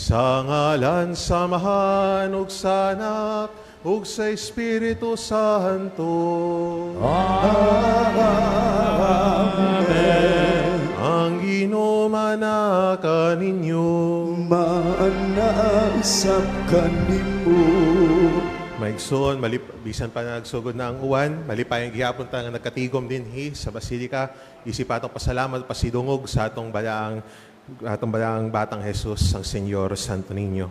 Sa ngalan sa Amahan ug sa Anak ug sa Espiritu Santo. Amen. Ang Ginoo maanaa kaninyo. Maanaa usab kanimo. Maigsoon, bisan pa nagsugod na ang uwan, malipayong gihapon ta nga nagkatigom dinhi sa Basilika. Isip atong pasalamat, pasidungog sa atong balaang batang Jesus, ang Señor Santo Niño.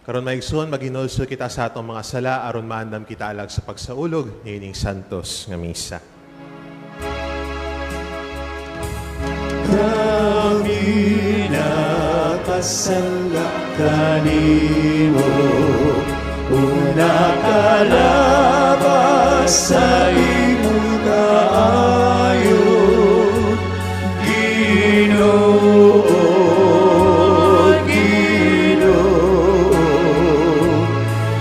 Karon, maigsoon, maghinulsol kita sa atong mga sala aron maandam kita alang sa pagsaulog niining santos nga misa. Kami nakasala kanimo ug nakalabas sa imong kaayo, Ginoo, Ginoo,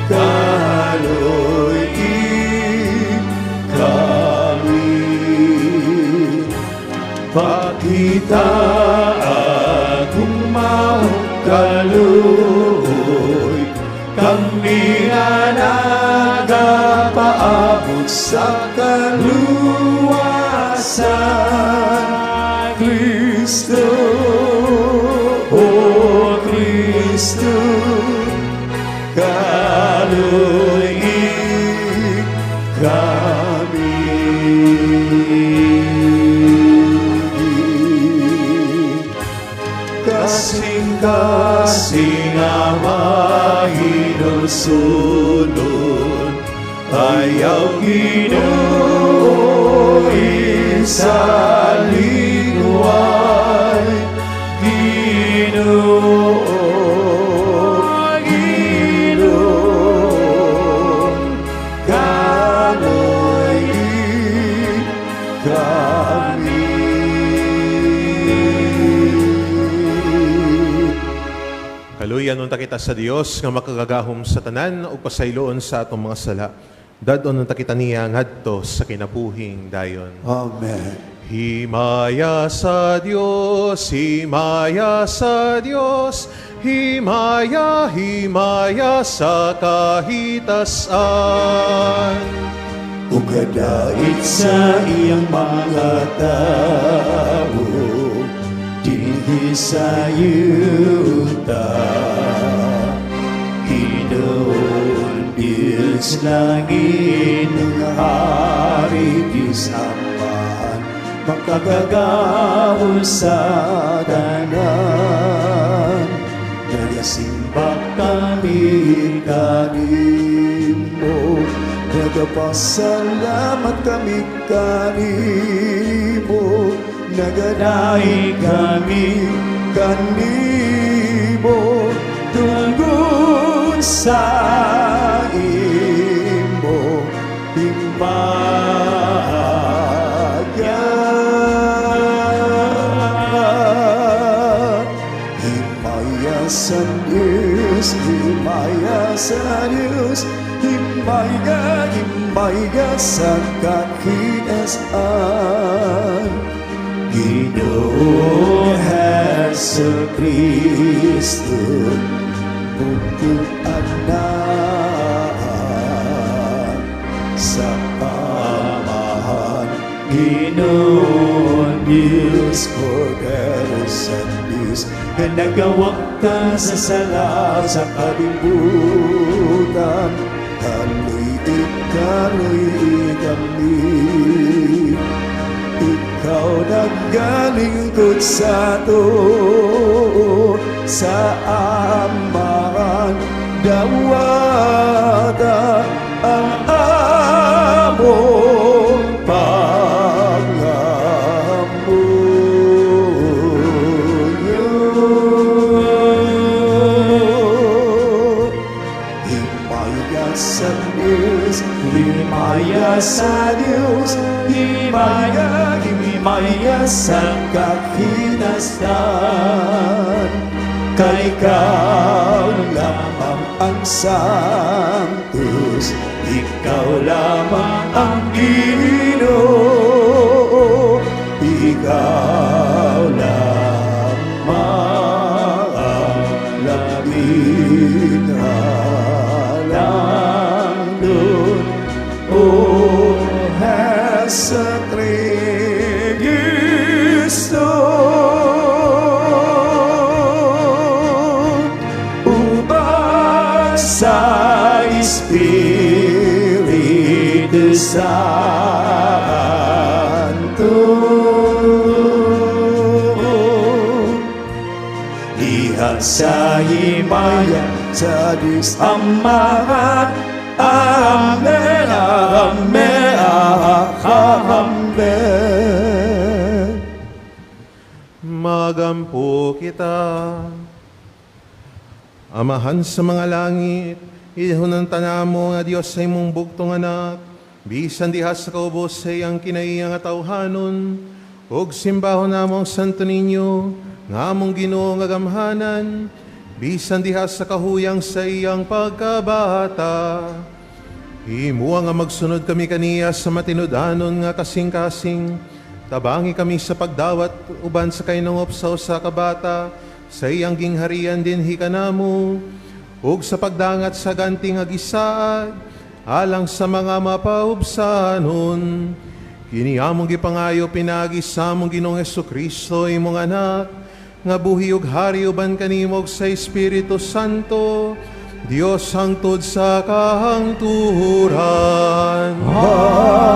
kaluy-i kami. Pakita kung maong kaluoy, kami nga nagapaabot sa kaluwasan. Kristo, O Kristo, kaluy-i kami. Kasing-kasing nga mahinulsulon, ayaw, Ginoo, isalingway. Ginoo, Ginoo, kaluy-i kami. Kaluyan unta kita sa Dios nga makagagahom sa tanan ug pasayloon sa atong mga sala. Dad-on unta kita niya ngadto sa kinabuhing dayon. Amen. Himaya sa Dios, himaya sa Dios, himaya, himaya sa kahitasan. Ug kadait sa iyang mga tawo dinhi sa yuta. Ginoon Diyos langit ng hari, Diyos Amahan, makagagahom sa tanan. Nagasimba kami kanimo, nagapasalamat kami kanimo, nagadaig kami kanimo tungod sa imo himaya. Himaya sa Diyos, himaya sa Diyos, himaya, himaya sa kahitasan. Ginoong Hesu Kristo, bukod Anak sa Amahan, Ginoon Diyos, Kordero sa Diyos, nga nagawagta sa sala sa kalibutan, kaluy-i, kaluy-i kami. Ikaw nagalingkod sa ato sa Amahan, dawata ang among pangamuyo. Himaya sa Diyos, himaya sa Diyos, himaya, himaya sa kahitasan. Kay ikaw lamang ang Santos, ikaw lamang ang Ginoo, ikaw lamang ang Santo. Diha sa himaya sa Diyos Amahan. Amen, Amen, Amen. Magampo kita. Amahan sa mga langit, ilhanan ta namo nga Dios sa imong bugtong anak, bisan diha sa kaubos sa iyang kinaiya nga tawhanon, ug simbahon namo ang Santo Niño, nga among Ginoo nga gamhanan, bisan diha sa kahuyang sa iyang pagkabata. Himua nga magsunod kami kaniya sa matinud-anon nga kasing-kasing. Tabangi kami sa pagdawat uban sa kahinangop sa usa ka bata, sa iyang gingharian dinhi kanamo, ug sa pagdangat sa ganti nga gisaad, alang sa mga mapaubsanon. Kini among gipangayo pinaagi sa among Ginoong Hesukristo, imong anak, nga buhi ug hari uban kanimo ug sa Espiritu Santo, Dios hangtod sa kahangturan. Amen.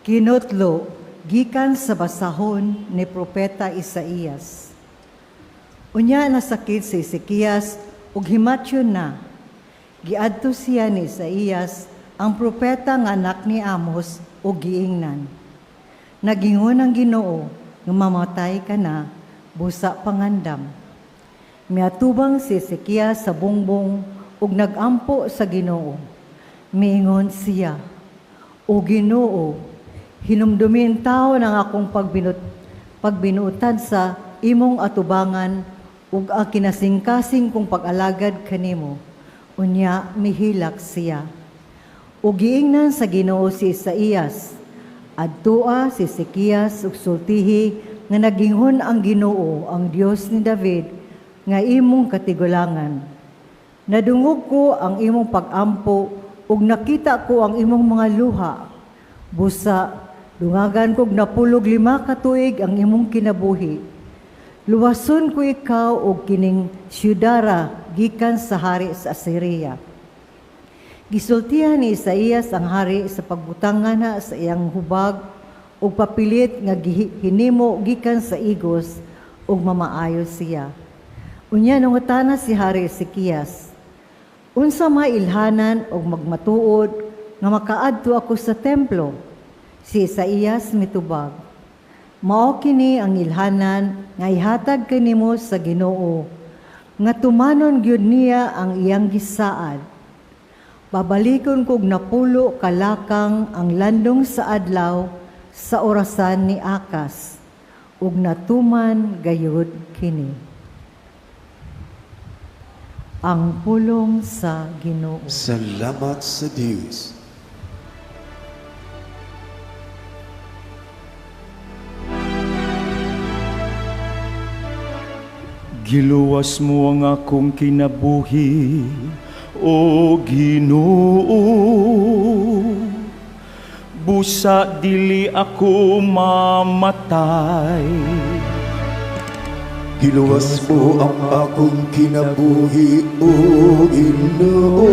Kinutlo gikan sa basahon ni Propeta Isaías. Unya nasakit si Ezekias ug himatyon na. Giadto siya ni Isaías ang propeta nga anak ni Amos ug giingnan: "Nagingon ang Ginoo nga mamatay ka na, busa pangandam." Miatubang si Ezekias sa bungbong ug nagampo sa Ginoo. Miingon siya, "O Ginoo, hinumdumi intawon ang akong pagbinuotan sa imong atubangan ug ang kinasingkasing kong pag-alagad kanimo." Unya mihilak siya. Ug giingnan sa Ginoo si Isaías, "Adtoa si Ezekias ug sultihi nga nagingon ang Ginoo, ang Dios ni David, nga imong katigulangan. Nadungog ko ang imong pagampo ug nakita ko ang imong mga luha. Busa, dungagan kog 95 ka tuig ang imong kinabuhi. Luwason ko ikaw og kining syudara gikan sa hari sa Assyria." Gisultihan ni Isaías ang hari sa pagbutangana sa iyang hubag ug papilit nga hinimo gikan sa igos ug mamaayo siya. Unya nangutana si Hari Ezekias, "Unsa may ilhanan og magmatuod nga makaadto ako sa templo?" Si Isaías mitubag, "Mao kini ang ilhanan nga ihatag kanimo sa Ginoo, nga tumanon gyud niya ang iyang gisaad. Babalikon kog 90 kalakang ang landong sa adlaw sa orasan ni Akas," ug natuman gayud kini. Ang pulong sa Ginoo. Salamat sa Diyos. Giluwas mo ang akong kinabuhi, O Ginoo. Busa dili ako mamatay. Giluwas mo ang akong kinabuhi, O Ginoo.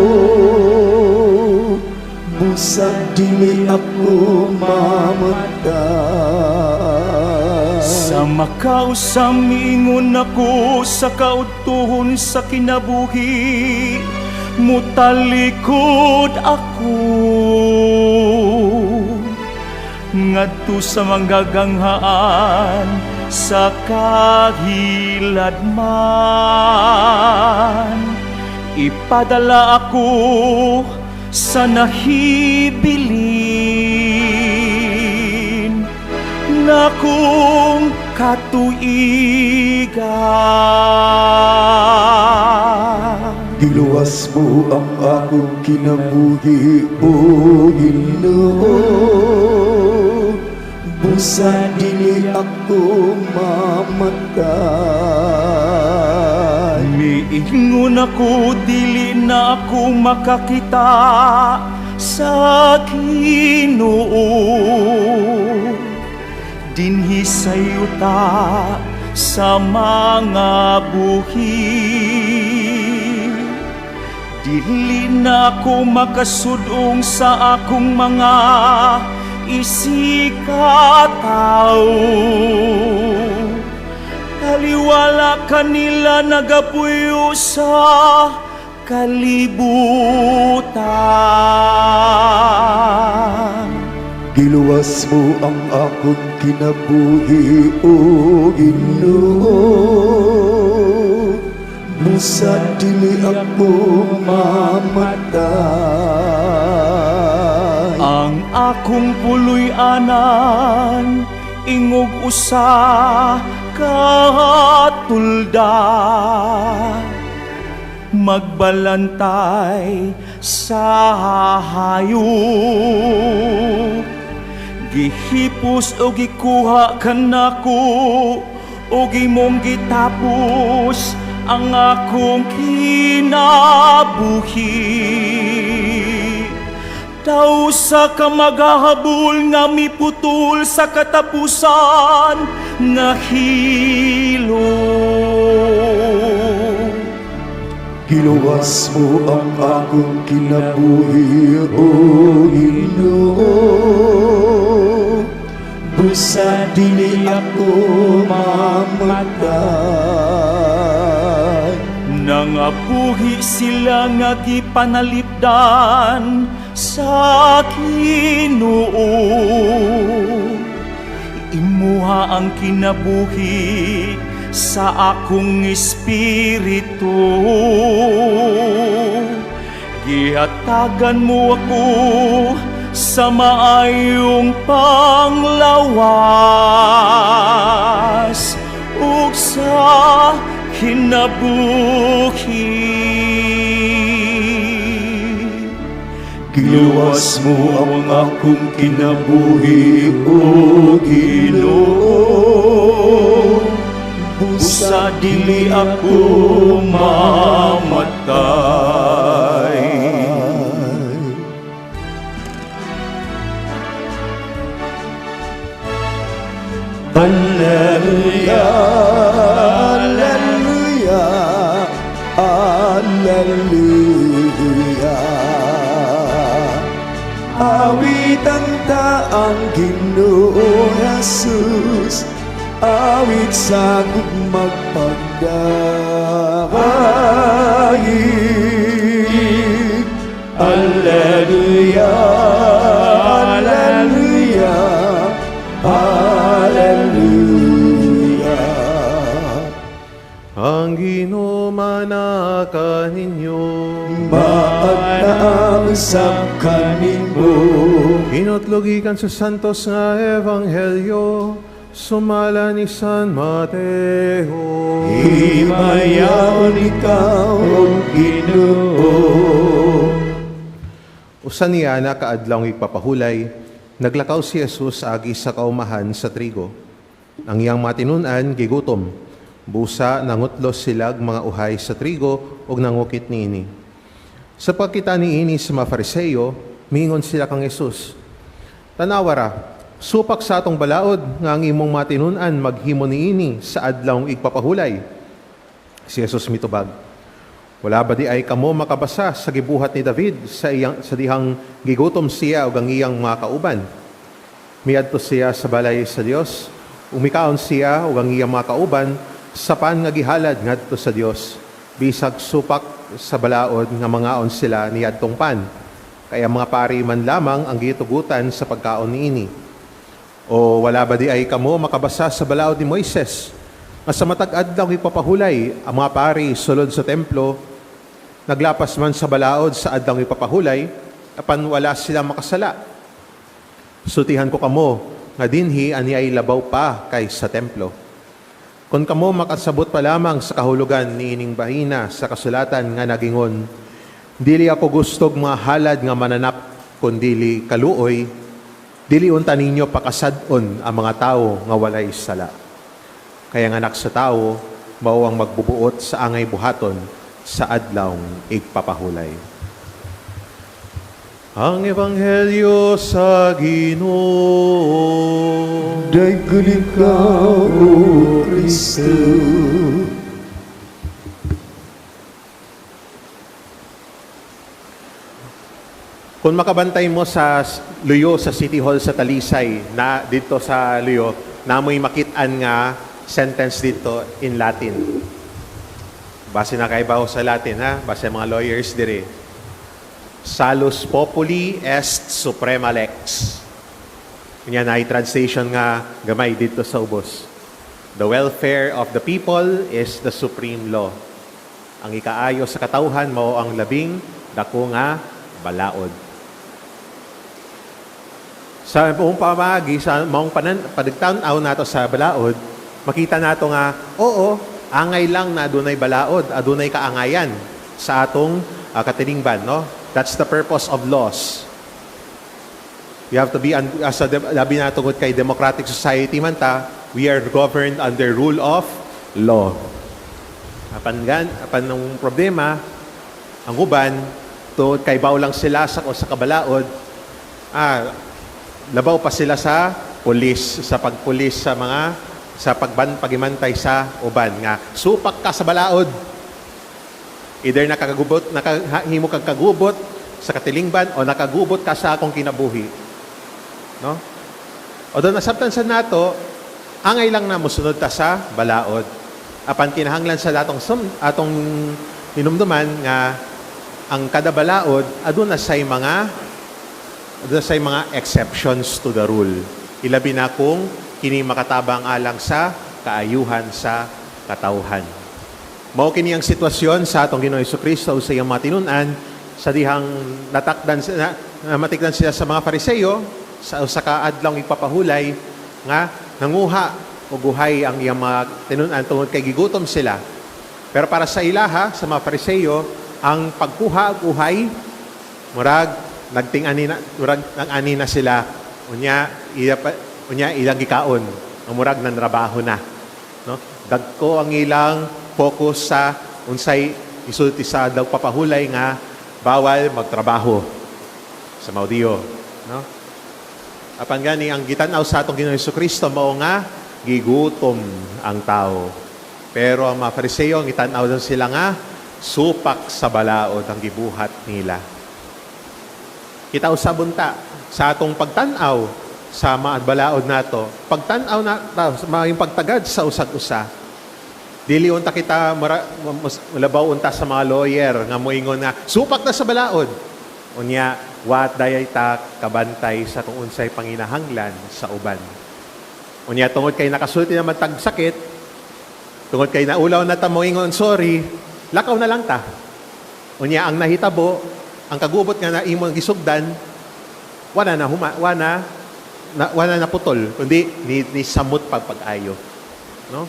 Busa dili ako mamatay. Sa makausam miingon ako sa kautuhon sa kinabuhi, mutalikod ako ngadto sa manggaganghaan sa kahiladman. Ipadala ako sa nahibilin na kong katuigan. Giluwas mo ang akong kinabuhi, O Ginoo. Busa dili ako mamatay. Miingon ako, dili na ako makakita sa Ginoo dinhi sa yuta sa mga buhi. Dili na ako makasudong sa akong mga isigkatawo. Taliwala kanila nagapuyo sa kalibutan. Giluwas mo ang akong kinabuhi, O Ginoo. Busa dili ako mamatay. Ang akong puloy-anan ingog usa ka tulda, magbalantay sa hayop. Gihipos o gikuha kanako o imong gitapos ang akong kinabuhi. Daw sa ka magahabol nga miputol sa katapusan nga hilo. Giluwas mo ang akong kinabuhi, O Ginoo. Busa dili ako mamatay. Nangabuhi sila nga gipanalipdan sa Ginoo. Imuha ang kinabuhi sa akong espiritu. Gihatagan mo ako sa maayong panglawas ug sa kinabuhi. Giluwas mo ang akong kinabuhi, O Ginoo. Busa dili ako mamatay. Alleluia, Alleluia, Alleluia. Awitan ta ang Ginoo Jesus, awit sa gugmag pagdaig. Alleluia, Alleluia, Alleluia. Ang Ginoo maanaa kaninyo. Maanaa usab kanimo. Hinutlo gikan sa Santos nga Ebanghelyo, sumala ni San Mateo. Himayaon ikaw, O Ginoo. Usa niana ka adlawng igpapahulay, naglakaw si Jesus agi sa kaumahan sa trigo. Ang iyang matinun-an gigutom. Busa nangutlos silag mga uhay sa trigo ug nangukit niini. Sa pagkita niini sa mga Fariseo, miingon sila kang Jesus, "Tanawa ra, supak sa atong balaod nga ang imong matinun-an maghimo niini sa adlawng igpapahulay." Si Jesus mitubag, "Wala ba diay kamo makabasa sa gibuhat ni David sa dihang gigutom siya ug ang iyang mga kauban? Miadto siya sa balay sa Dios, mikaon siya ug ang iyang mga kauban sa pan nga gihalad ngadto sa Dios, bisag supak sa balaod nga mangaon sila niadtong pan. Kaya mga pari man lamang ang gitugutan sa pagkaon niini. O wala ba diay kamo makabasa sa balaod ni Moises nga sa matag adlaw ipapahulay ang mga pari sulod sa templo, naglapas man sa balaod sa adlaw ipapahulay, apan wala sila makasala? Sultihan ko kamo nga dinhi ani ay labaw pa kaysa templo. Kung kamo makasabot pa lamang sa kahulugan niining bahina sa kasulatan nga nagingon, 'Dili ako gustog mga halad nga mananap, kundili kaluoy,' dili unta ninyo pakasad-on ang mga tawo nga walay sala. Kay ang Anak sa Tawo mao ang magbubuot sa angay buhaton sa adlawng igpapahulay. Ang Ebanghelyo sa Ginoo. Daghun ikaw, O Kristo. Kung makabantay mo sa luyo sa City Hall sa Talisay, na dito sa luyo, namoy makit-an nga sentence dito in Latin. Base na kaibaw sa Latin, ha? Base mga lawyers dire. Salus populi est suprema lex. Yan ay translation nga gamay dito sa ubos. The welfare of the people is the supreme law. Ang ikaayo sa katawhan mao ang labing dako nga balaod. Sa buong pamaagi, sa maong panan, padigtan-aw nato sa balaod, makita nato nga, oo, angay lang na adunay balaod, adunay kaangayan sa atong katilingban, no? That's the purpose of laws. You have to be, as a, labi na tungod kay democratic society man ta, we are governed under rule of law. Apan ng problema, ang uban, tungod kay baw lang sila sa, o sa kabalaod, labaw pa sila sa pulis, sa pagpulis sa mga, sa pagimantay sa uban nga supak ka sa balaod. Either nakakagubot, nakahimo kag kagubot sa katilingban o nakagubot ka sa akong kinabuhi. No? Although nasabtan sa nato, angay lang na mosunod ta sa balaod. Apan kinahanglan sa datong atong hinumduman nga ang kada balaod aduna say mga exceptions to the rule. Ilabi na kung kini makatabang alang sa kaayuhan sa katawhan. Mao kini ang sitwasyon sa atong Ginoong Kristo sa iyang mga tinun-an sa dihang natakdan na, matikdan sila sa mga Fariseyo sa usa ka adlaw ipapahulay nga nanguha og uhay ang iyang mga tinun-an tungod kay gigutom sila. Pero para sa ilaha sa mga Fariseyo, ang pagkuha og uhay murag nagting-ani na, murag nang-ani na sila, unya iya pa, unya ilang gikaon, ang murag nanrabaho na, no? Dagko ang ilang focus sa unsay isulti sa adlaw papahulay nga bawal magtrabaho sa Maudio, no? Apan gani ang gitan-aw sa atong Ginoong Kristo mao nga gigutom ang tao. Pero ang mga Fariseo, ang gitan-aw lang sila nga supak sa balaod ang gibuhat nila. Kita usab unta sa atong pagtan-aw sa mga balaod nato, pagtan-aw na ta, sa mga yung pagtagad sa usag-usa. Dili unta kita labaw unta sa mga lawyer nga moingon nga supak na sa balaod. Unya wat dayay ta kabantay sa kung unsay panginahanglan sa uban. Unya tungod kay nakasulti naman tag sakit, tungod kay naulaw na ta moingon sorry, lakaw na lang ta. Unya ang nahitabo, ang kagubot nga na imong gisugdan, wala na huma, wala na, wala na putol, kundi ni samot pagpag-ayo. No?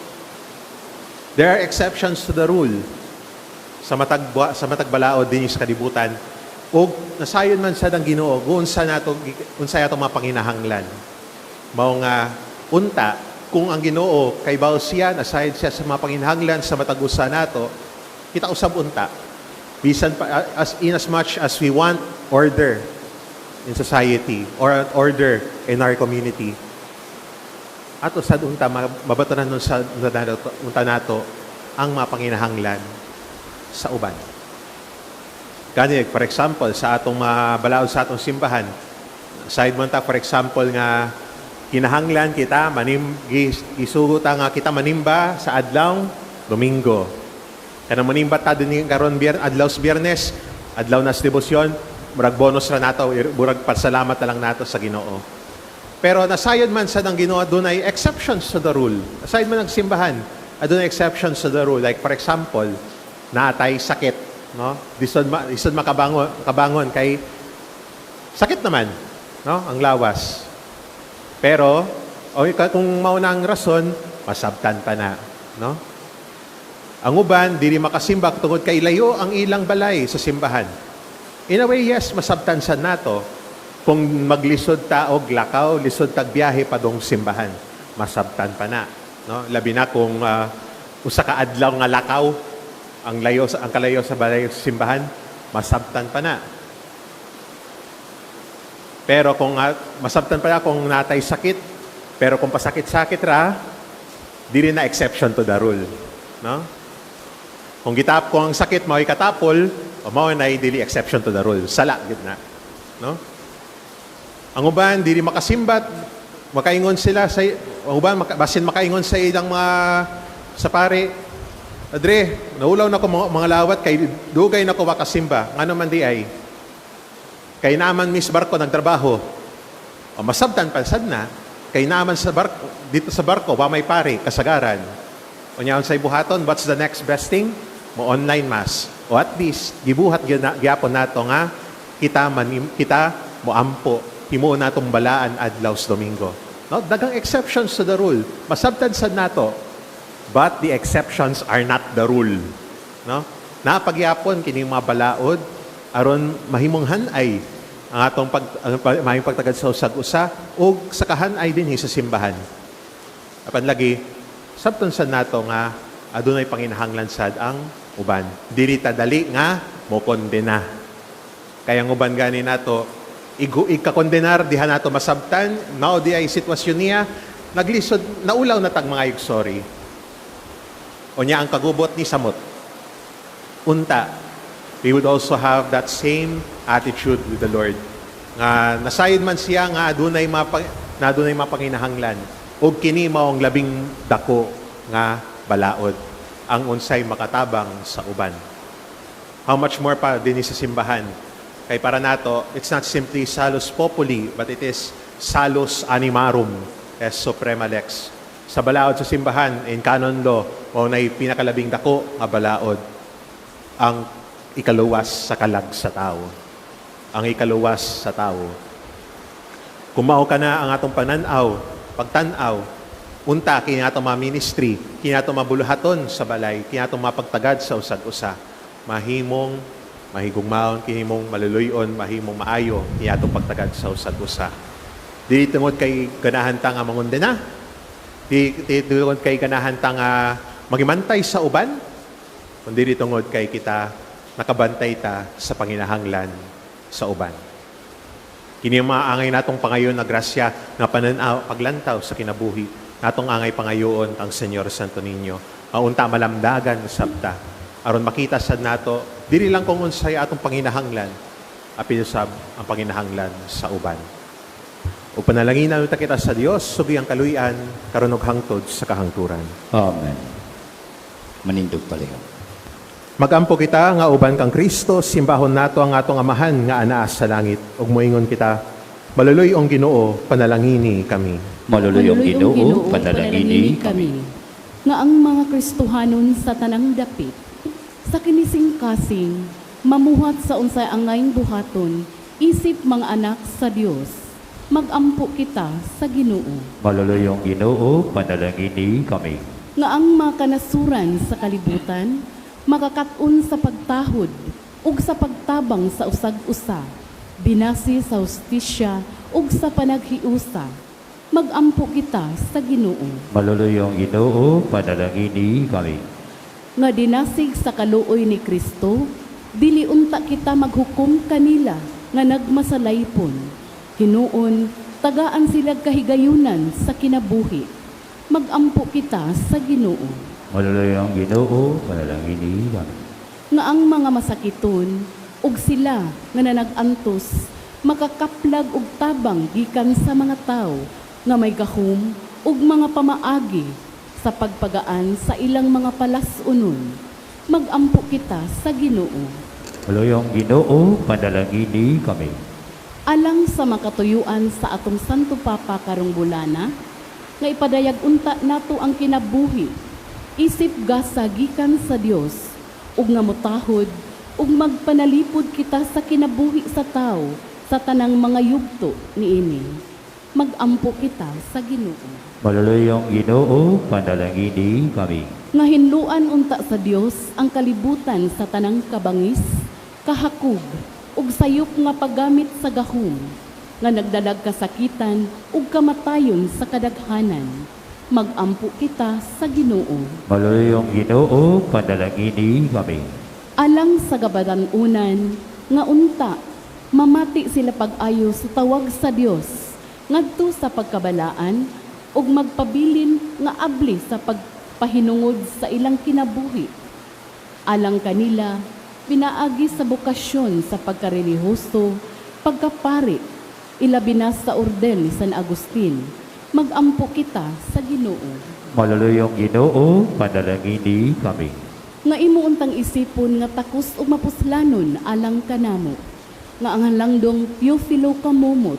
There are exceptions to the rule. Sa matag balaod din sa kalibutan. Og nasayon man sad ang Ginoo, unsa nato, unsa atong mga panginahanglan. Mao nga unta kung ang Ginoo kay baw siya, nasayod siya sa mga panginahanglan sa matag usa nato, kita usab unta. Bisan pa, as in as much as we want order in society or an order in our community, ato sad unta mabatanan nun sa unta nato ang mga panginahanglan sa uban. Gani, for example, sa atong mga balaod sa atong simbahan, side man ta, for example, nga kinahanglan kita manim gisugo ta nga kita manimba sa adlaw Domingo. Kanang manimba ta din karon adlaw sa Biyernes, adlaw na sa debosyon, murag bonus ra nato, murag pasalamat na lang nato sa Ginoo. Pero nasayod man sa ng Ginoo, dunay exceptions to the rule. Aside man ang simbahan, adunay exceptions to the rule. Like for example, naatay sakit, no? Lisod makabangon, makabangon kay sakit naman, no? Ang lawas. Pero o kung mao na ang rason, masabtan pa na, no? Ang uban dili makasimba tungod kay layo ang ilang balay sa simbahan. In a way, yes, masabtan sa nato kung maglisod ta og lakaw, lisod tag biyahe padong simbahan, masabtan pa na, no? Labi na kung Usa ka adlaw nga lakaw ang layo sa ang kalayo sa balay sa simbahan, masabtan pa na. Pero kung masabtan pa na kung natay sakit, pero kung pasakit-sakit ra, dili na exception to the rule, no? Kung gitap ko ang sakit mao'y katapol, o mao na dili exception to the rule. Sala gid na, no? Ang uban dili makasimbat, makaingon sila sa ang uban basin makaingon sa ilang mga sa pare, "Padre, naulaw na ko mga lawat kay dugay na ko makasimba." Ngano man di ay? Kay naman mis barko nagtrabaho. O masabtan pa sad na kay naman sa barko, dito sa barko wa may pare kasagaran. Unya unsay buhaton, what's the next best thing? Mo online mass. O at least gibuhat gyapon nato nga kita man kita moampo, himuon natong balaan adlaw sa Domingo. No, daghang exceptions to the rule. Masabtan sad nato, but the exceptions are not the rule. No? Napagyapon kining mga balaod aron mahimong hanay ang atong mahimong pagtagad sa usag-usa ug sa kahanay dinhi sa simbahan. Apan lagi sabton sad nato nga adunay panginahanglan sad ang uban. Dili ta dali nga mo kondena. Kaya ang uban gani nato igu ikakondenar diha nato masabtan mao di ay sitwasyon niya, naglisod, naulaw na tag mga sorry. Unya ang kagubot ni samot. Unta, we would also have that same attitude with the Lord. Nga nasayod man siya nga adunay mapanginahanglan. Ug kini mao ang labing dako nga balaod, ang unsay makatabang sa uban. How much more pa dinhi sa simbahan? Kay para nato, it's not simply salus populi, but it is salus animarum est suprema lex. Sa balaod sa simbahan, in canon law, mao nay pinakalabing dako nga balaod, ang ikaluwas sa kalag sa tao. Ang ikaluwas sa tao. Kung mao kana ang atong pananaw, pagtan-aw, unta kini atong mga ministry, kini atong mga buluhaton sa balay, kini atong mapagtagad sa usag-usa, mahimong mahigugmaon, kinimong maluluyon, mahimong maayo kini atong pagtagad sa usag-usa. Dili tungod kay ganahan ta nga mangundena, di tungod kay ganahan ta nga magimantay sa uban, kundi tungod kay kita nakabantay ta sa panginahanglan sa uban. Kini ang mga angay natong pangayon na grasya nga pananaw, paglantaw sa kinabuhi. Natong angay pangayoon ang Señor Santo Niño. Maunta malamdagan sabta. Aron makita sad nato dili lang kung unsay atong panginahanglan, apil usab ang panginahanglan sa uban. O panalangin ta kita sa Dios, sugi ang kaluy-an, karon ug hangtod sa kahangturan. Amen. Manindog palihog. Magampo kita nga uban kang Kristo, simbahon nato ang atong Amahan nga anaa sa langit ug moingon kita, Maluluy-ong Ginoo, panalangini kami. Maluluyong Ginoo, panalangini kami. Nga ang mga Kristohanon sa tanang dapit, sa kinising-kasing, mamuhat sa unsay angayng buhaton, isip mga anak sa Dios, magampo kita sa Ginoo. Maluluyong Ginoo, panalangini kami. Nga ang mga kanasuran sa kalibutan, makakat-on sa pagtahod ug sa pagtabang sa usag-usa, binasi sa hustisya ug sa panaghiusa, magampo kita sa Ginoo. Maluluyong Ginoo, panalangini kami. Nga dinasig sa kaluoy ni Kristo, dili unta kita maghukom kanila nga nagmasalaypon. Hinuon, tagaan sila kahigayunan sa kinabuhi. Magampo kita sa Ginoo. Maluluyong Ginoo, panalangini kami. Nga ang mga masakiton ug sila nga nanag-antos makakaplag og tabang gikan sa mga tawo nga may gahom ug mga pamaagi sa pagpagaan sa ilang mga palas-unon. Magampo kita sa Ginoo. Maluluyong Ginoo, panalangini kami. Alang sa makatuyuan sa atong Santo Papa karong bulana, nga ipadayag unta nato ang kinabuhi isip gasa gikan sa Dios, ug nga motahod ug magpanalipod kita sa kinabuhi sa tawo sa tanang mga yugto niini. Magampo kita sa Ginoo. Maluluyong Ginoo, panalangini kami. Nga hinluan unta sa Dios ang kalibutan sa tanang kabangis, kahakog ug sayop nga paggamit sa gahom nga nagdalag kasakitan ug kamatayon sa kadaghanan. Magampo kita sa Ginoo. Maluyong Ginoo, panalangini kami. Alang sa gabatan-unan nga unta mamati sila pag-ayo sa tawag sa Dios ngadto sa pagkabalaan ug magpabilin nga abli sa pagpahinungod sa ilang kinabuhi. Alang kanila, pinaagi sa bokasyon sa pagkarelihiyoso, pagkapari, ilabi na sa orden ni San Agustin. Magampo kita sa Ginoo. Maluluyong Ginoo, panalangini kami. Nga imo untang isipon nga takos ug mapuslanon alang kanamo nga ang halangdong Teofilo kamumot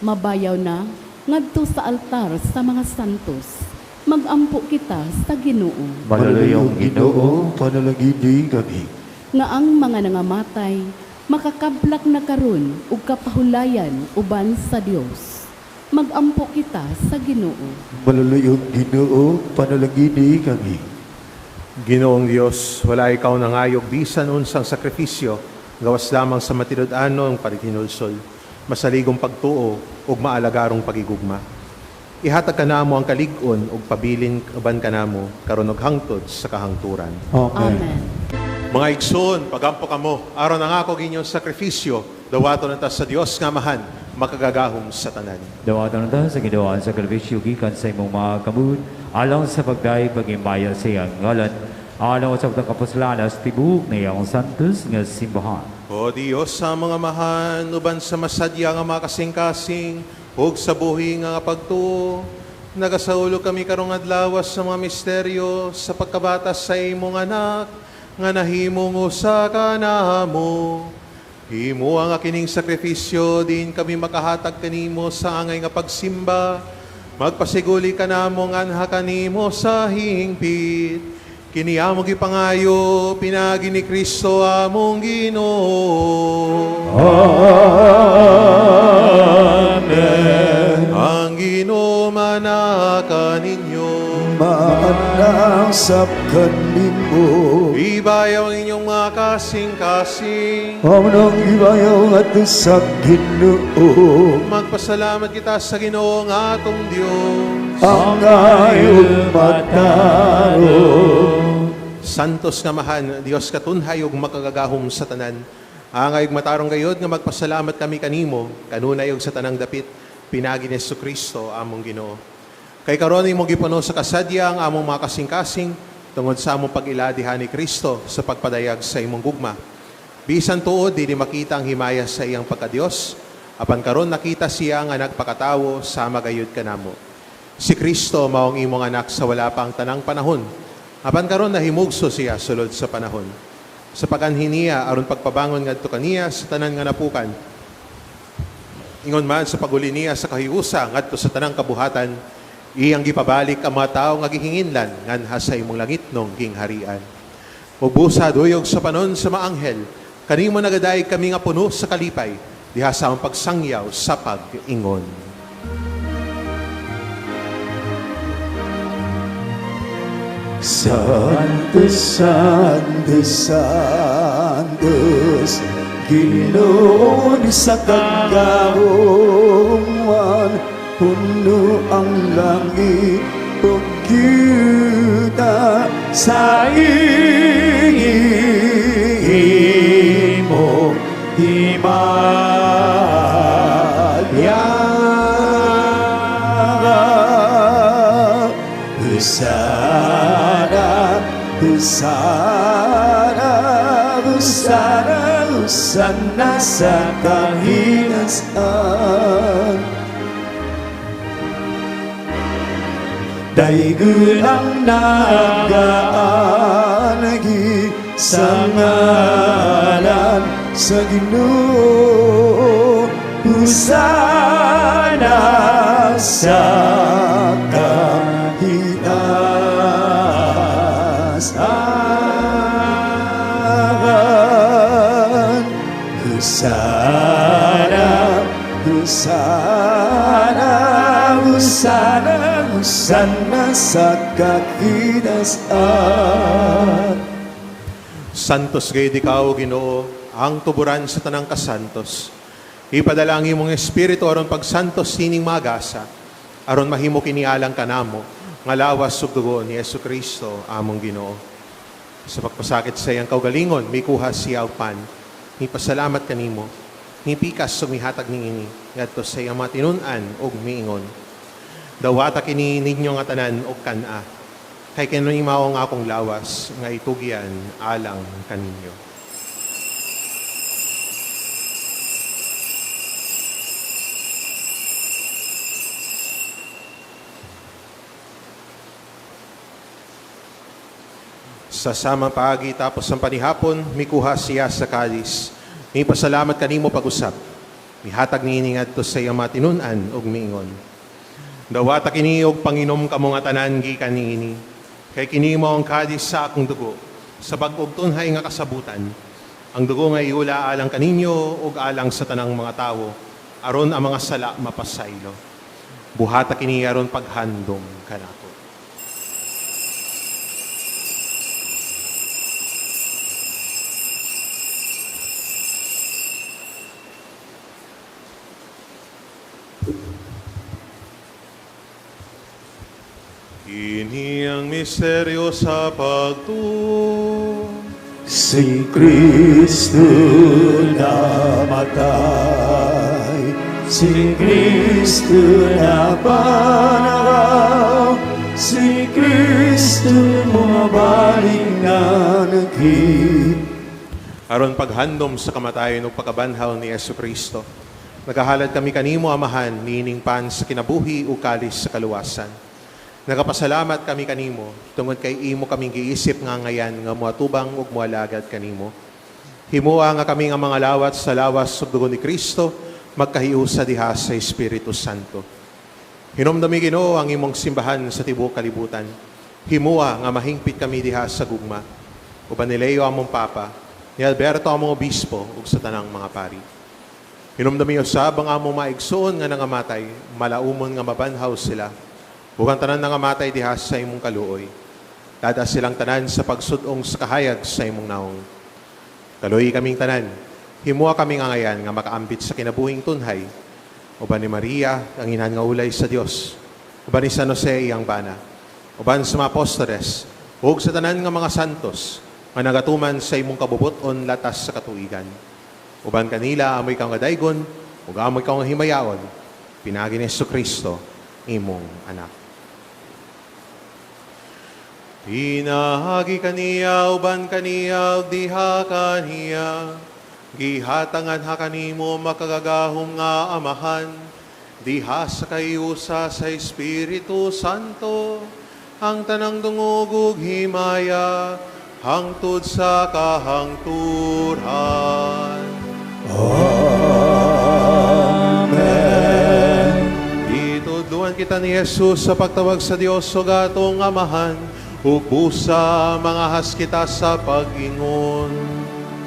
mabayaw na ngadto sa altar sa mga santos. Magampo kita sa Ginoo. Maluluyong Ginoo, panalangini kami. Nga ang mga nangamatay makakablak na karon ug kapahulayan uban sa Dios. Magampo kita sa Ginoo. Maluluyong Ginoo, panalangini kami. Ginoong Dios, wala ikaw nangayog bisan unsang sakripisyo, gawas lamang sa matinud-anon paghinulsol, masaligong pagtuo ug maalagarong pagigugma. Ihatag kanamo ang kalig-on ug pabilin uban kanamo karon ug hangtod sa kahangturan. Amen. Amen. Mga igsoon, pagampo kamo, aron ang ako inyong sakripisyo, dawaton na ta sa Dios nga Amahan, makagagahom sa tanan. Dawatan ta sa Ginoo ang sakripisyo gikan sa imong mga kamot, alang sa pagday pagimaya sa iyang ngalan, alang sa pagkapuslanas tibuok na iyang santos nga simbahan. O Dios sa mga mahan, uban sa masadya nga mga kasing-kasing, ug sa buhi nga pagtuo, nagasaulog kami karong adlaw sa mga misteryo sa pagkabatas sa imong anak, nga nahimong usa kanamo. Himo ang kining sakripisyo, din kami makahatag kanimo sa angay nga pagsimba. Magpasiguli kanamo nga anha kanimo sa hingpit. Kini among gipangayo, pinagi ni Kristo among Ginoo. Amen. Ang Ginoo manaka ninyo. Maanang sa kanimo. Ibayaw ang inyong mga kasing-kasing. Amnong ibayaw at sa Ginoo. Magpasalamat kita sa Ginoo nga atong Dios. Ang ayong matarong. Santos nga mahan, Dios katunhay ug makagagahom sa tanan. Angay ug matarong gayod nga magpasalamat kami kanimo, kanunay ug sa tanang dapit, pinagi ni Kristo among Ginoo. Kay karon imo gipuno sa kasadya ang among mga kasing-kasing tungod sa among pag-iladihan ni Kristo sa pagpadayag sa imong gugma. Bisan tuod dili makita ang himaya sa iyang pagkadios, apan karon nakita siya nga nagpakatawo sama gayud kanamo. Si Kristo mao ang imong anak sa wala pa ang tanang panahon. Apan karon nahimugso siya sulod sa panahon. Sa paganhi niya aron pagpabangon ngadto kaniya sa tanan nga napukan. Ingon man sa paguli niya sa kahiusa ngadto sa tanang kabuhatan, iyang gipabalik ang mga tawo nga gihinginlan nganha sa imong langitnong gingharian. Ug busa duyog sa panon sa maanghel, kanimo nagadayeg kami nga puno sa kalipay, diha sa among pagsangyaw sa pag-ingon. Santo, Santo, Santos, Ginoo sa kagahuman, puno ang langit ug yuta sa imo himaya. Hosana, Hosana, Hosana, Hosana sa kahinasan. Daygon ang nagaanagi sa ngalan sa Ginoo. Hosana sa kahitasan. Hosana, Hosana, Hosana, Hosana sa kahitasan. Santos gayud ikaw, Ginoo, ang tuburan sa tanang kasantos. Ipadala ang imong espiritu aron pagsantos sining mga gasa, aron mahimo kini alang kanamo, Nga lawas ug dugo ni Jesu Kristo among Ginoo. Sa pagpasakit sa iyang kaugalingon, mikuha siya og pan. Mipasalamat kanimo. Mipikas ug mihatag niini ngadto sa iyang mga tinun-an ug miingon: "Dawata kini ninyo nga tanan og kan-a, kay kini mao ang akong lawas nga itugyan alang kaninyo." Sa samang paagi, tapos ang panihapon, mikuha siya sa kalis. Mipasalamat kanimo pag-usap. Mihatag niini ngadto sa iyang mga tinun-an ug miingon: "Dawata kini og panginom kamo nga tanan gikan niini. Kay kini mao ang kalis sa akong dugo, sa bag-ong tunhay nga kasabutan. Ang dugo nga iula alang kaninyo ug alang sa tanang mga tawo, aron ang mga sala mapasaylo. Buhata kini aron paghandom kanako." Kini ang misteryo sa pagtuo. Si Kristo namatay, si Kristo napanakaw, si Kristo bumabalik na nagkita. Aron paghandom sa kamatayon ug pagkabanhaw ni Jesu Kristo, nagahalad kami kanimo, Amahan, niining pan sa kinabuhi ug kalis sa kaluwasan. Nagapasalamat kami kanimo tungod kay imo kaming giisip nga angayan nga moatubang ug moalagad kanimo. Himoa nga kami nga mga lawat sa lawas ug dugo ni Kristo magkahiusa diha sa Espiritu Santo. Hinomdami, Ginoo, ang imong simbahan sa tibuok kalibutan. Himoa nga mahingpit kami diha sa gugma. Uban ni Leo among Papa, ni Alberto among Obispo ug sa tanang mga pari. Hinumdumi usab ang among mga igsoon nga nangamatay, malaumon nga mabanhaw sila. Ug ang tanan nangamatay diha sa imong kaluoy. Lad-a silang tanan sa pagsud-ong sa kahayag sa imong naong. Kaluoyi kaming tanan, himoa kaming angayan nga makaambit sa kinabuhing tunhay. Uban ni Maria, ang inahan nga ulay sa Dios. Uban ni San Jose iyang bana. Uban sa mga apostoles, ug sa tanan nga mga santos, nga nagatuman sa imong kabubuton latas sa katuigan. Uban kanila amo ikaw nga daygon, ug amo ikaw nga himayaon, pinaagi ni Kristo, imong anak. Pinaagi kaniya, uban kaniya, ug diha kaniya, gihatangan ha kanimo makagagahom nga Amahan, diha sa kahiusa sa Espiritu Santo, ang tanang dungog ug himaya, hangtod sa kahangturan. Amen. Gitudluan kita ni Jesus sa pagtawag sa Dios ug atong Amahan, ug busa mangahas kita sa pag-ingon.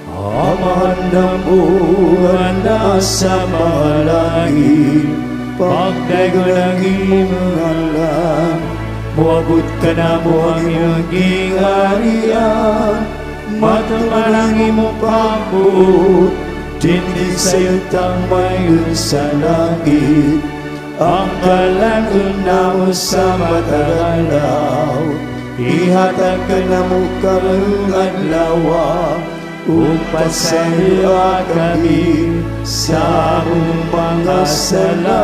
Amahan namo nga nasa mga langit, pagdaygon ang imong ngalan, moabot kanamo ang imong gingharian, matuman ang imong pagbuot, dinhi sa yutang mayon sa langit. Ang kalan-on namo sa matag adlaw, ihatag kanamo karong adlaw, ug pasayloa kami sa among mga sala,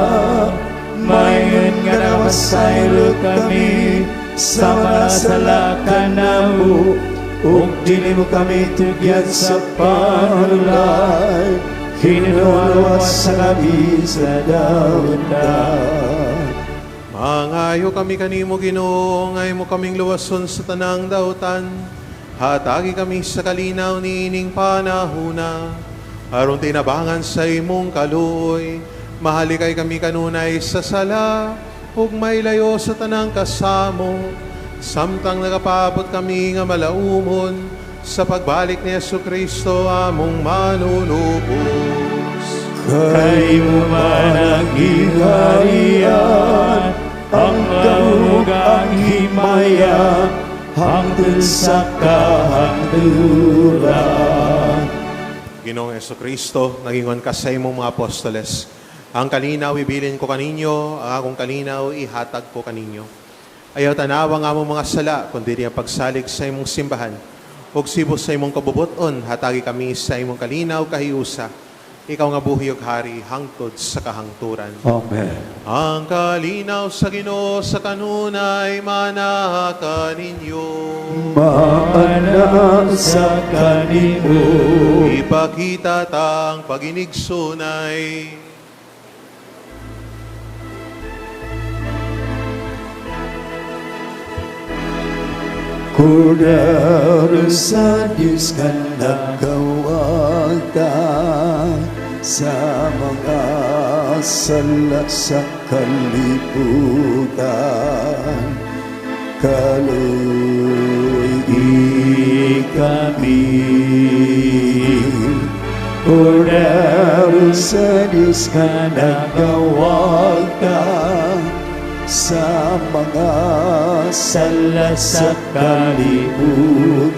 mayon nga napasaylo kami sa mga sala kanamo, ug dili mo kami tugyan sa panulay, hinuwas sa kami sa dautan. Mangayo kami kanimo, Ginoo, nga imo kaming luwason sa tanang dautan. Hatagi kami sa kalinaw niining panahuna, aron tinabangan sa imong kaluoy, mahalikay kami kanunay sa sala, ug mailayo sa tanang kasamo, samtang nagapaabot kami nga malaumon sa pagbalik ni Jesu Kristo among manunubos. Kay imo man ang gingharian, ang gahom, ang himaya, hangtod sa kahangturan. Ginoong Kristo, nagingon ka sa imong mga apostoles, "Ang kalinaw ibilin ko kaninyo, ang akong kalinaw ihatag ko kaninyo. Ayaw tanawa nga among mga sala, kundi ang pagsalig sa imong simbahan. Ug sibos sa imong kabubuton, hatagi kami sa imong kalinaw kahiusa. Ikaw nga buhi ug hari hangtod sa kahangturan. Amen. Ang kalinaw sa Ginoo sa kanunay manaka ninyo. Maana sa kanimo. Ipakita tang paginigsunay. Kordero sa Diyos ka nagkawagta sa mga sala sa kalibutan. Kaluy kami. Kordero sa Diyos ka nagkawagta sa mga sala sa kalibutan.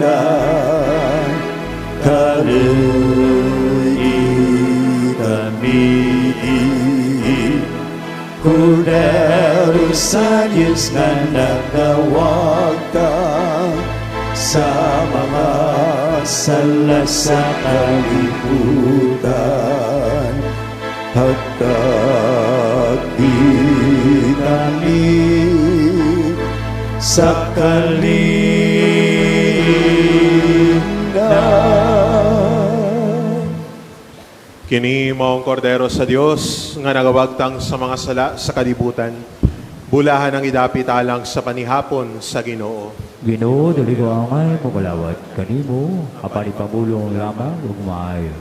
Kaluy kami. Kordero sa Diyos nga nagawagta sa mga sala sa kalibutan. Hatagi kami sa kalinaw. Kini mao ang kordero sa Dios nga nagawagtang sa mga sala sa kalibutan. Bulahan ang idapit alang sa panihapon sa Ginoo. Ginoo, dili ko angay mokalawat kanimo, apan ipamulong lamang ug maayo.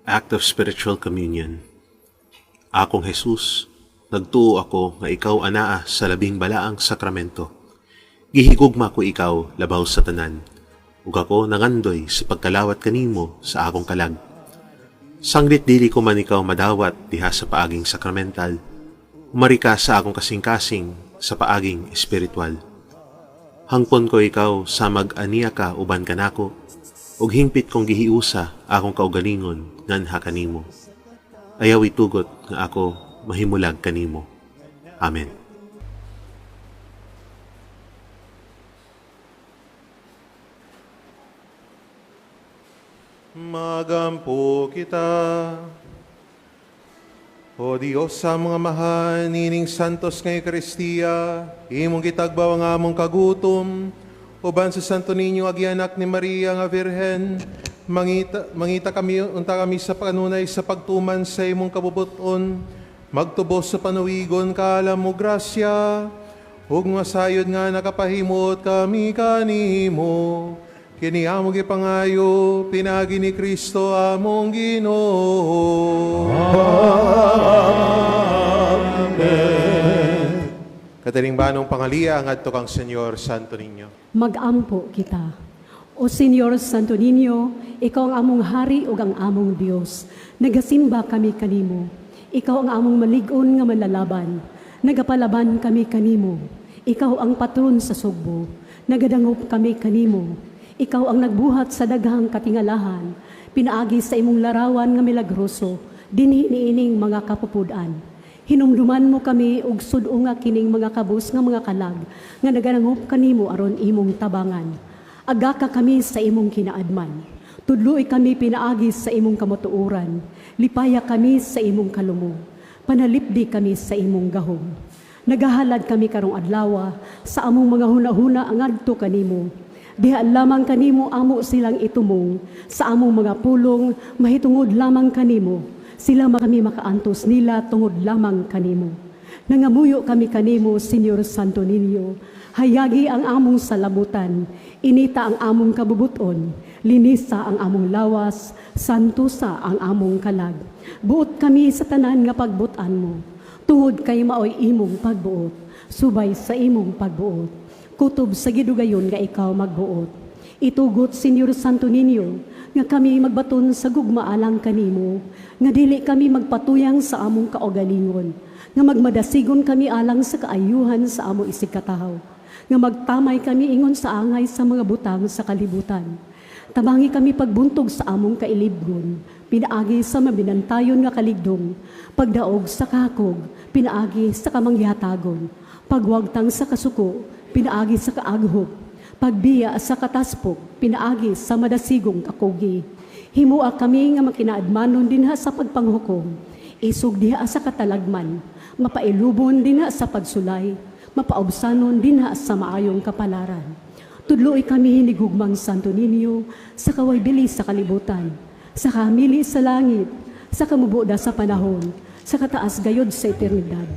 Act of Spiritual Communion. Akong Jesus, nagtuo ako nga ikaw anaa sa labing balaang sakramento. Gihigugma ko ikaw labaw sa tanan, ug ako nangandoy sa pagkalawat kanimo sa akong kalag. Sanglit dili ko man ikaw madawat diha sa paaging sakramental, umari ka sa akong kasing-kasing sa paaging espiritual. Hangpon ko ikaw sa mag-aniya ka uban kanako, ug hingpit kong gihiusa akong kaugalingon nganha kanimo. Ayaw itugot nga ako mahimulag kanimo. Amen. Magampo kita. O Dios sa mga mahal, nining santos nga Eucharistia, imong gitagbaw ang among kagutom, uban sa Santo Niño agi anak ni Maria nga Virhen, mangita, mangita kami unta kami sa panunay sa pagtuman sa imong kabubuton, magtubos sa panuwigon kaalam mo grasya, ug masayod nga nakapahimot kami kanimo. Kini among gipangayo, pinagi ni Kristo among Ginoo. Amen. Katalimbanong pangalia ngadto kang Senyor Santo Niño. Magampo kita. O Senyor Santo Niño, ikaw ang among hari ug ang among Dios. Nagasimba kami kanimo. Ikaw ang among malig-on nga malalaban. Nagapalaban kami kanimo. Ikaw ang patron sa Sugbo. Nagadangop kami kanimo. Ikaw ang nagbuhat sa daghang katingalahan. Pinaagi sa imong larawan nga milagroso, dinhi niining mga kapupud-an. Hinumduman mo kami og sud-o nga kining mga kabus nga mga kalag nga naganangop kanimo aron imong tabangan. Agaka kami sa imong kinaadman. Tudloi kami pinaagi sa imong kamatuoran. Lipaya kami sa imong kalumog. Panalipdi kami sa imong gahom. Nagahalad kami karong adlaw sa among mga hunahuna ngadto kanimo. Diha lamang kanimo amo silang itumong sa among mga pulong mahitungod lamang kanimo. Sila kami makaantos nila tungod lamang kanimo. Nangamuyo kami kanimo, Senyor Santo Niño. Hayagi ang among salabutan, inita ang among kabubuton. Linisa ang among lawas, santusa ang among kalag. Buot kami sa tanan nga pagbutan mo. Tungod kay maoy imong pagbuot, subay sa imong pagbuot. Kutob sa gidugayon nga ikaw magbuot. Itugot, Senyor Santo Niño, nga kami magbaton sa gugma alang kanimo, nga dili kami magpatuyang sa among kaugalingon, nga magmadasigon kami alang sa kaayuhan sa among isigkatawo, nga magtamay kami ingon sa angay sa mga butang sa kalibutan. Tabangi kami pagbuntog sa among kailibgon, pinaagi sa mabinantayon nga kaligdong, pagdaog sa kakog, pinaagi sa kamangyatagon, pagwagtang sa kasuko, pinaagi sa kaaghop, pagbiya sa kataspok, pinaagi sa madasigong kakugi. Himua kami nga makinaadmanon dinha sa pagpanghukom, isog diha sa katalagman, mapailubon dinha sa pagsulay, mapaubsanon dinha sa maayong kapalaran. Tudloi kami hinigugmang Santo Niño sa kawaybili sa kalibutan, sa kahamili sa langit, sa kamubuda sa panahon, sa kataas gayod sa eternidad.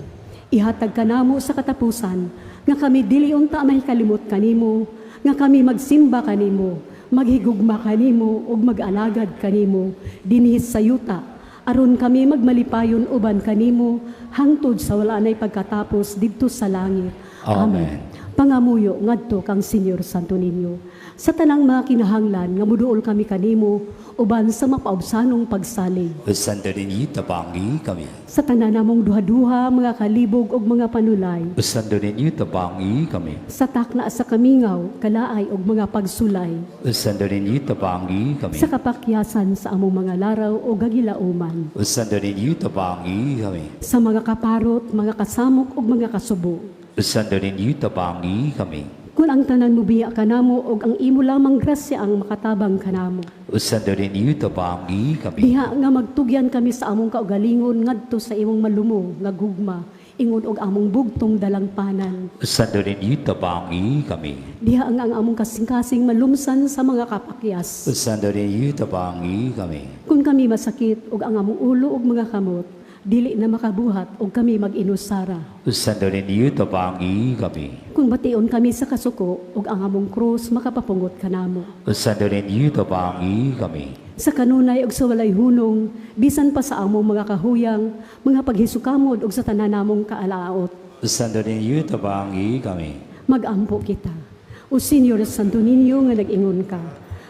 Ihatag kanamo sa katapusan, nga kami dili unta mahikalimot kanimo, nga kami magsimba kanimo, maghigugma kanimo ug mag-alagad kanimo dinhi sa yuta, aron kami magmalipayon uban kanimo hangtod sa wala nay pagkatapos didto sa langit. Amen. Pangamuyo ngadto kang Senyor Santo Niño sa tanang mga kinahanglan nga muduol kami kanimo uban sa mapaubsanong pagsalig. O Santo Niño, tabangi kami. Sa tanan namong duha-duha, mga kalibog ug mga panulay. O Santo Niño, tabangi kami. Sa takna sa kamingaw, kalaay ug mga pagsulay. O Santo Niño, tabangi kami. Sa kapakyasan sa among mga laraw o gagilauman. O Santo Niño, tabangi kami. Sa mga kaparot, mga kasamok ug mga kasubo. O Santo Niño, tabangi kami. Kung ang tanan mobiya kanamo ug ang imo lamang grasya ang makatabang kanamo. O Santo Niño, tabangi kami. Diha nga magtugyan kami sa among kaugalingon ngadto sa imong malumo nga gugma ingon og among bugtong dalangpanan. O Santo Niño, tabangi kami. Diha nga ang among kasing-kasing malumsan sa mga kapakyas. O Santo Niño, tabangi kami. Kung kami masakit ug ang among ulo ug mga kamot dili na makabuhat ug kami mag-inusara. O Santo Niño, tabangi kami. Kung bation kami sa kasuko ug ang among krus makapapungot kanamo. O Santo Niño, tabangi kami. Sa kanunay ug sa walay hunong, bisan pa sa among mga kahuyang, mga paghisukamod ug sa tanan namong kaalaot, O Santo Niño, tabangi kami. Magampo kita. O Senyor Santo Niño nga nag-ingon ka,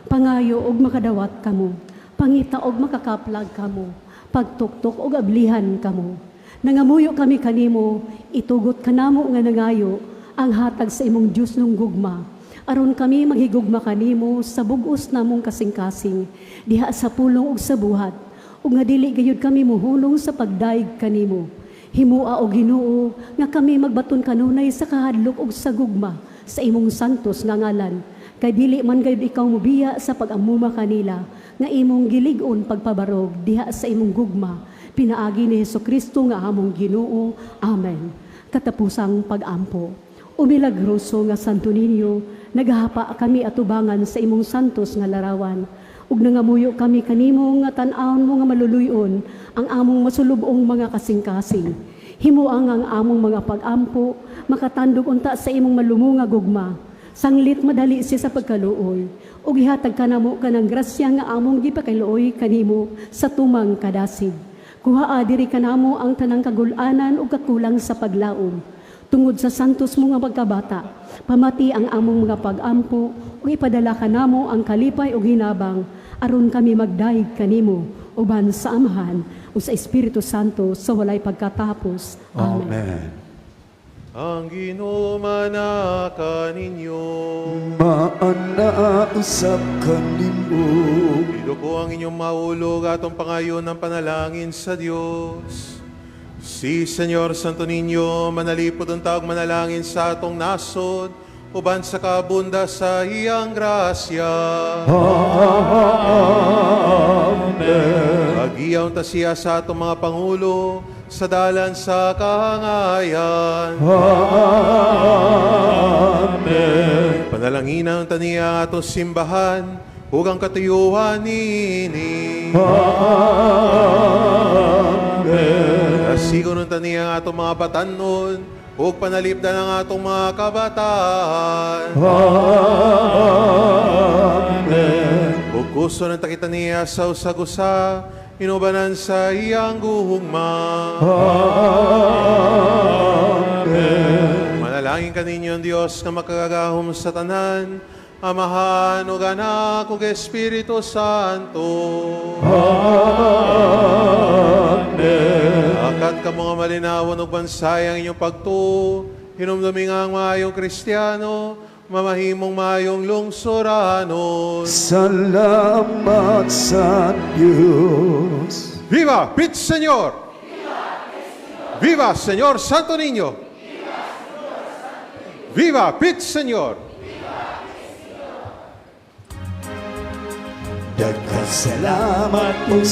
pangayo og makadawat kamo, pangita og makakaplag kamo, pagtuktok og ablihan kamo. Nangamuyo kami kanimo, itugot kanamo nga nangayo ang hatag sa imong Dios nung gugma. Aron kami maghigugma kanimo sa bug-os namong kasing-kasing, diha sa pulong ug sa buhat, ug nga dili gayud kami muhunong sa pagdayeg kanimo. Himua o Ginoo nga kami magbaton kanunay sa kahadlok ug sa gugma sa imong santos nga ngalan. Kay dili man gayud ikaw mobiya sa pag-amuma kanila nga imong gilig-on pagpabarog diha sa imong gugma pinaagi ni Hesukristo nga among Ginoo. Amen. Katapusang pag-ampo. O milagroso nga Santo Niño, nagahapa kami atubangan sa imong santos nga larawan. Ug nangamuyo kami kanimo nga tan-awon mo nga maluluyon ang among masulubong mga kasing-kasing. Himuang ang among mga pag-ampo, makatandog unta sa imong malumo nga gugma. Sanglit madali siya sa pagkaluoy. Ug ihatag kanamo kanang grasya nga among gipakaluoy kanimo sa tumang kadasig. Kuhaa diri kanamo ang tanang kagulanan ug kakulang sa paglaom. Tungod sa santos mo nga pagkabata, pamati ang among mga pag-ampo ug ipadala kanamo ang kalipay ug hinabang aron kami magdayeg kanimo uban sa Amahan ug sa Espiritu Santo sa walay pagkatapos. Amen. Amen. Ang Ginoo manaa kaninyo. Maana usab kanimo. Iduko ang inyong maulog atong pangayon ng panalangin sa Dios. Si Senyor Santo Niño, manalipod ang taog manalangin sa atong nasod, uban sa kabunda sa iyang grasya. Amen. Pagiyaw ta siya sa atong mga pangulo, sa dalan sa kahangayan. Amen. Panalanginan ta niya ang atong simbahan, ug ang katuyuhan niini. Amen. Asigon ta niya ang atong mga batanon, ug panalipdan ang atong mga kabataan. Amen. Ug kuson unta kita niya sa usag-usa, inubanan sa iyang guhugma. Amen. Manalangin kaninyo ang Dios nga makagagahom sa tanan, Amahan ug Anak ug Espiritu Santo. Amen. Lakat kamo nga malinawon ug bansay ang inyong pagtuo, hinumdumi nga ang maayong Kristiyano, mamahimong maayong lungsuranon. Salamat sa Diyos. Viva Pit Señor! Viva Señor Santo Niño! Viva Pit Señor! Daghang salamat po.